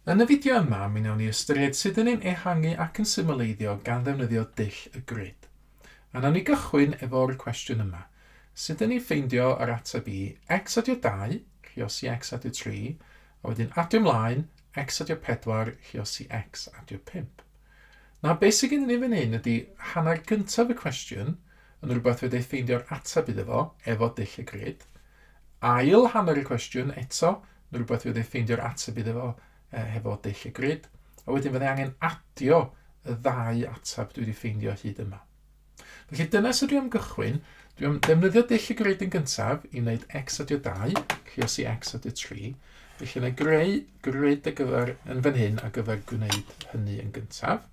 Yn y fideo yma, mi wnawn ni ystyried sut dyn ni'n ehangu ac yn symleiddio gan ddefnyddio dull y grid. A wnawn ni gychwyn efo'r cwestiwn yma. Sut dyn ni'n ffeindio yr ateb i x adio 2, lluosi x adio 3, a wedyn adio ymlaen x adio 4, lluosi x adio 5. Na, beth sydd gennym ni fan hyn ydy hanner gyntaf y cwestiwn yn rhywbeth wedi ffeindio'r ateb iddo fo efo dull y grid. Ail hanner y cwestiwn eto, yn rhywbeth fydd ei ffeindio'r ateb iddo fo hefo dull y grid. A wedyn fyddai angen adio y ddau ateb dwi wedi ffeindio hyd yma. Felly dyna sydd dwi am gychwyn. Dwi am defnyddio dull y grid yn gyntaf i wneud x adio 2, lluosi x adio 3. Felly yna greu grid ar gyfer, yn fan hyn ar gyfer gwneud hynny yn gyntaf.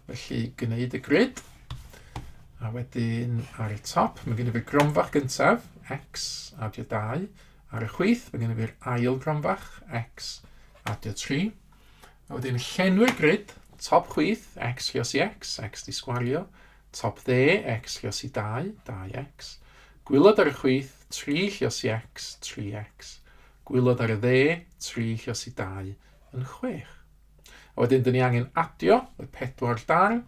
Felly gwneud y grid. A wedyn ar y top, mae gen i fi'r gronfach gyntaf, x adio 2. Ar y chwith, mae gen i fi'r ail gronfach, x adio 3. A wedyn llenwi'r grid, top chwith, x lluosi x, x di sgwario. Top dde, x lluosi 2, 2x. Gwylod ar y chwith, 3 lluosi x, 3x. Gwylod ar y dde, 3 lluosi 2 yn 6. A wedyn, dyn ni angen adio y pedwar darn,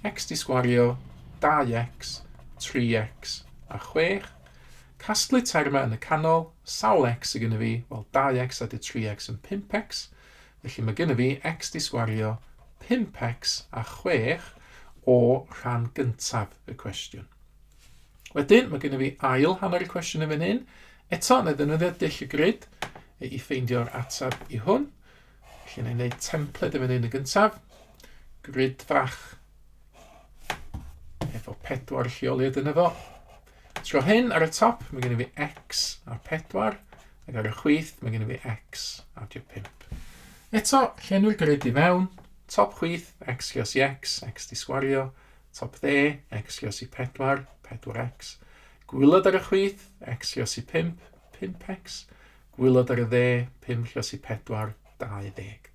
x di sgwario, 2x, 3x a 6. Casglu termau yn y canol, sawl x sydd gennym fi? Wel, 2x adio 3x yn 5x. Felly mae gennym fi x di sgwario 5x a 6 o rhan gyntaf y cwestiwn. Wedyn, mae gennym fi ail hanner y cwestiwn yn fan hyn. Eto, na i ddefnyddio dull y grid i ffeindio'r ateb i hwn. Felly na i wneud templed yn fan hyn yn gyntaf. Grid fach efo pedwar lleoliad yna fo. Tro hyn ar y top mae gen i fi x a 4 ac ar y chwith mae gen i fi x a 5. Eto, llenwi'r grid i mewn, top chwith, x lluosi x, x di sgwario, top dde, x lluosi 4, 4x, gwylod ar y chwith, x lluosi 5, 5x, Gwylod ar y dde, 5 lluosi 4, 20.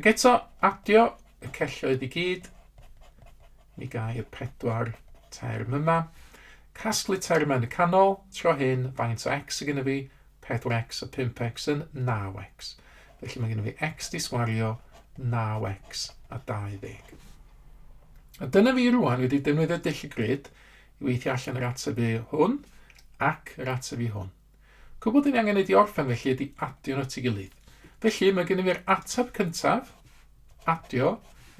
Ac eto, adio y celloedd i gyd. Mi gai y pedwar term yma. Casglu termau yn y canol, tro hyn, faint o x sydd gennym fi? 4x a 5x yn 9x. Felly mae gennym fi x di sgwario 9x a 20. A dyna fi rwan wedi defnyddio dull y grid i weithio allan yr ateb i hwn ac yr ateb i hwn. Cwbl dyn ni angen neud i orffen felly ydy adio nhw at ei gilydd. Felly mae gennym fi'r ateb cyntaf, adio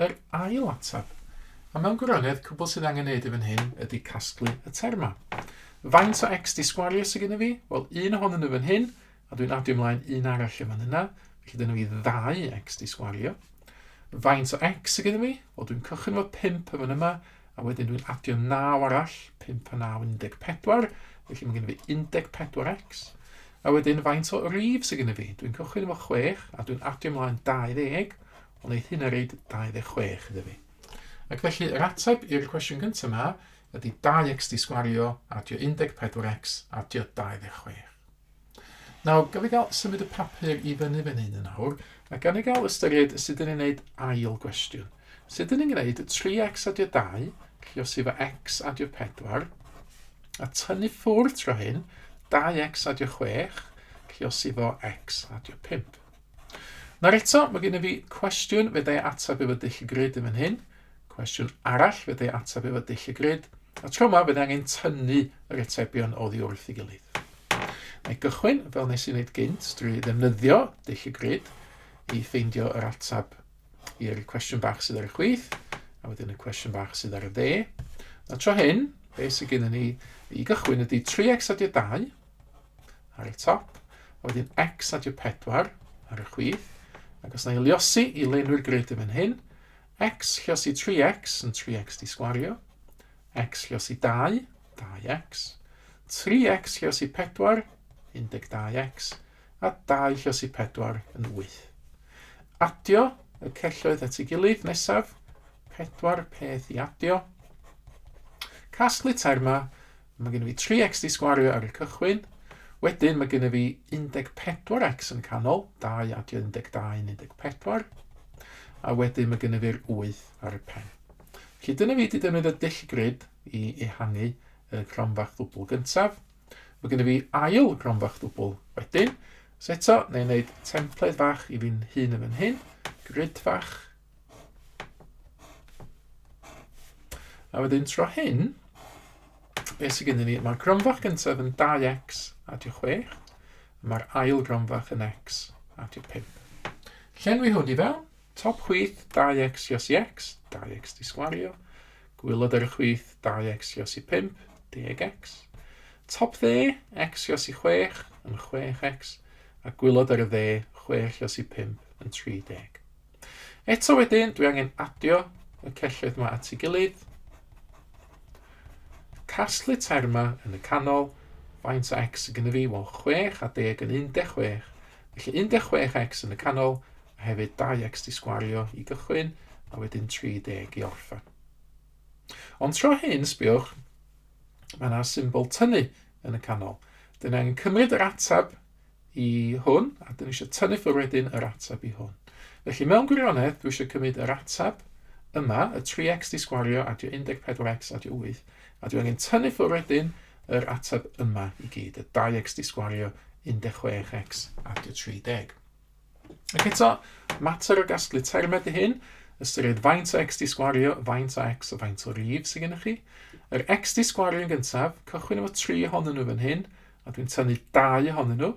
yr ail ateb. A mewn gwirionedd, cwbl sydd angen neud i fan hyn ydy casglu y termau. Faint o x di sgwario sydd gennym fi? Wel, un ohonyn nhw fan hyn, a dwi'n adio ymlaen un arall yn fan yna. Felly dyna fi ddau x di sgwario. Faint o x sydd gennym fi? Wel, dwi'n cychwyn efo 5 yn fan yma, A wedyn dwi'n adio 9 arall, 5 a 9 yn 14, felly mae gen i fi 14x. A wedyn faint o rif sydd gen i fi? Dwi'n cychwyn efo 6 a dwi'n adio ymlaen 20, ond wneud hynna reid 26 iddo fi. Ac felly yr ateb i'r cwestiwn gyntaf yma ydy 2x di sgwario adio 14x adio 26. Nawr, gaf i gael symud y papur i fyny fan hyn yn awr, a gan i gael ystyried sut dyn ni'n gwneud ail gwestiwn. Sut dyn ni'n gwneud 3x adio 2, lluosi fo x adio 4, a tynnu ffwrdd tro hyn, 2x adio 6, lluosi fo x adio 5. Nawr eto, mae gennym fi cwestiwn fe dau ateb efo dull y grid yn fan hyn, cwestiwn arall fe dau ateb efo dull y grid, a tro yma fydd angen tynnu yr atebion oddi wrth ei gilydd. Mae gychwyn, fel nes i wneud gynt, drwy ddefnyddio dull y grid i ffeindio yr ateb i'r cwestiwn bach sydd ar y chwith, a wedyn y cwestiwn bach sydd ar y dde. Na tro hyn, beth sydd gennym ni i gychwyn ydy 3x adio 2, ar y top, a wedyn x adio 4 ar y chwith, ac os na i liosi i lenwi'r grid yn fan hyn, x lliosi 3x yn 3x di sgwario, x lliosi 2, 2x, 3x lliosi 4, 12x, a 2 lliosi 4 yn 8. Adio y celloedd at ei gilydd nesaf, pedwar peth i adio. Casglu termau, Mae gen i fi 3x di sgwario ar y cychwyn. Wedyn mae gen i fi 14x yn y canol, 2 adio 12 yn 14. A wedyn mae gen i fi'r 8 ar y pen. Felly dyna fi wedi defnyddio dull grid i ehangu y cronfach ddwbl gyntaf. Mae gen i fi ail gronfach ddwbl wedyn. So eto, na i wneud templed fach i fi'n hun yn fan hyn, grid fach. A wedyn tro hyn, beth sydd gennym ni, mae'r gronfach gyntaf yn 2x adio 6, a mae'r ail gronfach yn x adio 5. Llenwi hwn i fewn, top chwith 2x ios i x, 2x di sgwario, gwylod ar y chwith 2x ios i 5, 10x, top dde x ios i 6 yn 6x, a gwylod ar y dde 6 ios i 5 yn 30. Eto wedyn, dwi angen adio y celloedd yma at ei gilydd. Casglu terma yn y canol, faint o x sydd gennym fi? Wel, 6 a 10 yn 16. Felly 16x yn y canol, a hefyd 2x di sgwario i gychwyn, a wedyn 30 i orffen. Ond tro hyn, sbiwch, mae yna symbol tynnu yn y canol. Dyn ni angen cymryd yr ateb i hwn, a dyn ni eisiau tynnu ffwrdd wedyn yr ateb i hwn. Felly mewn gwirionedd, dwi eisiau cymryd yr ateb yma, y 3x di sgwario, adio 14x, adio 8, a dwi angen tynnu ffwrdd wedyn yr ateb yma i gyd, y 2x di sgwario, 16x, adio 30. Ac eto, mater o gasglu termau ydy hyn. Ystyried faint o x di sgwario, faint o x a faint o rif sydd gennych chi. Yr x di sgwario yn gyntaf, cychwyn efo 3 ohonyn nhw fan hyn, a dwi'n tynnu 2 ohonyn nhw.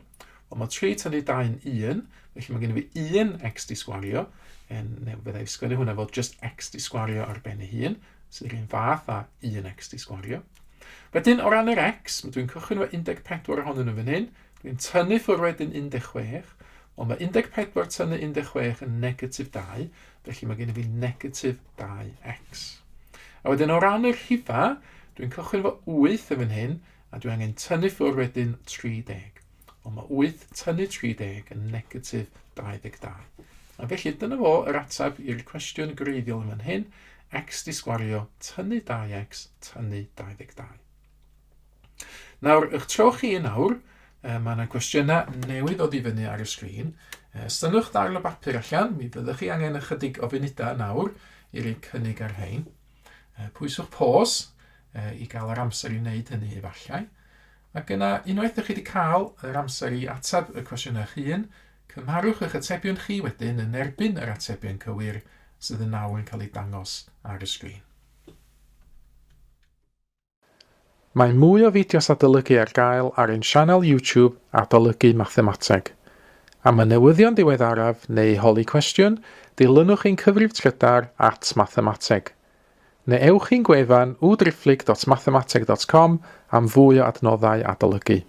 Wel, mae 3 tynnu 2 yn 1, felly mae gen i fi 1 x di sgwario, en, neu fydda i sgwennu hwnna fel just x di sgwario ar ben ei hun, sydd yr un fath â 1x di sgwario. Wedyn, o ran yr x, dwi'n cychwyn efo 14 ohonyn nhw fan hyn, Dwi'n tynnu ffwrdd wedyn 16, ond mae 14 tynnu 16 yn negatif 2, felly mae gen i fi negatif 2x. A wedyn o ran y rhifa, dwi'n cychwyn efo 8 yn fan hyn, a dwi angen tynnu ffwrdd wedyn 30. Ond mae 8 tynnu 30 yn negatif 22. A felly dyna fo yr ateb i'r cwestiwn gwreiddiol yn fan hyn, x di sgwario tynnu 2x tynnu 22. Nawr, eich tro chi yn awr, mae yna gwestiynau newydd ddod i fyny ar y sgrin. Synnwch ddarn o bapur allan, mi fyddwch chi angen ychydig o funudau yn awr i roi cynnig ar rhain. Pwyswch pause i gael yr amser i wneud hynny efallai. Ac yna, unwaith ydych chi wedi cael yr amser i ateb y cwestiynau eich hun, cymharwch eich atebion chi wedyn yn erbyn yr atebion cywir sydd yn nawr yn cael eu dangos ar y sgrin. Mae mwy o fideos adolygu ar gael ar ein sianel YouTube Adolygu Mathemateg. Am y newyddion diweddaraf neu holi cwestiwn, dilynwch ein cyfrif trydar at mathemateg. Neu ewch i'n gwefan www.mathemateg.com am fwy o adnoddau adolygu.